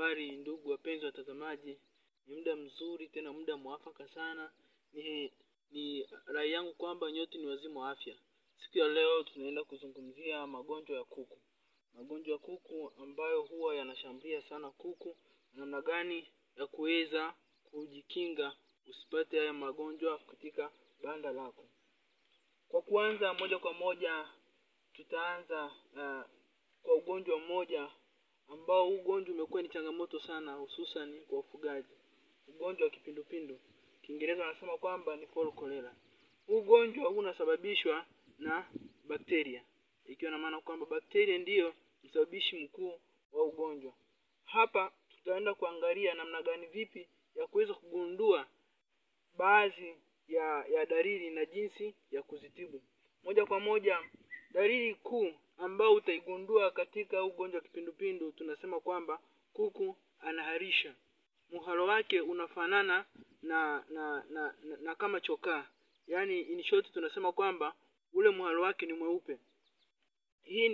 Habari ndugu wapenzi watazamaji, ni muda mzuri tena muda mwafaka sana. Ni rai yangu kwamba nyote ni wazima wa afya. Siku ya leo tunaenda kuzungumzia magonjwa ya kuku. Magonjwa ya kuku ambayo huwa yanashambulia sana kuku, namna gani ya kuweza kujikinga usipate haya magonjwa katika banda lako. Kwa kuanza moja kwa moja tutaanza kwa ugonjwa mmoja ambao ugonjwa umekuwa ni changamoto sana hususan kwa ufugaji. Ugonjwa wa kipindupindu. Kiingereza wanasema kwamba ni fowl cholera. Ugonjwa huu unasababishwa na bakteria, ikiwa na maana kwamba bakteria ndiyo msababishi mkuu wa ugonjwa. Hapa tutaenda kuangalia namna gani vipi ya kuweza kugundua baadhi ya dalili na jinsi ya kuzitibu. Moja kwa moja, dalili kuu ambao utaigundua katika ugonjwa wa kipindupindu, tunasema kwamba kuku anaharisha. Muhalo wake unafanana na kama chokaa. Yaani in short tunasema kwamba ule muhalo wake ni mweupe. Hii